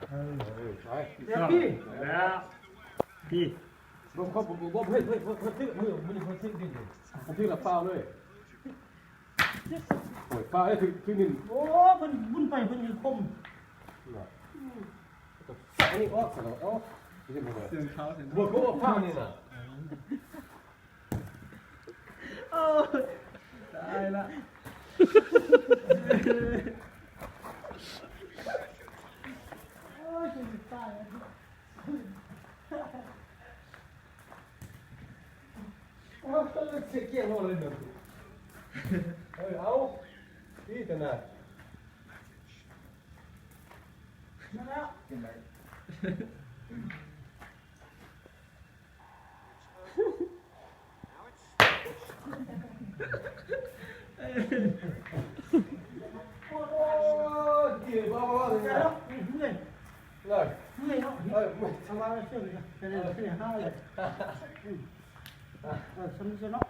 ເອີ ເອີ ໄປ ແລ້ວ ບໍ່ ບໍ່ ບໍ່ ເຮີ້ຍ ເຮີ້ຍ ເຮີ້ຍ ເຮີ້ຍ ຖືກ ເຮີ້ຍ ເຮີ້ຍ ຖືກດິ ຖືກລະຟາວເລີຍ ໂອ້ຍ ຟາວເລີຍ ຖືກ ຖືກໜຶ່ງ ໂອ້ ເພິ່ນບຸນໄປ ເພິ່ນຄືຄົມ ອືມ ໃສ່ອັນນີ້ອອກ ໃສ່ອອກ ບໍ່ ບໍ່ ຟາວນີ້ນະ ໂອ້ຍ ຕາຍລະ ໂອ້ຍ ຕາຍລະ ໂອ້ຍ ເສຍກຽງເລີຍ ເອີ ເອົາ ດີແຕ່ນະ ມາແລ້ວ ເມື່ອຍ ເມື່ອຍເນາະ ເອີ ເມື່ອຍ ສະບາຍເຊີຍເລີຍ ເອີ ເຊີຍເລີຍ ເອີ ສຳເລັດເນາະ.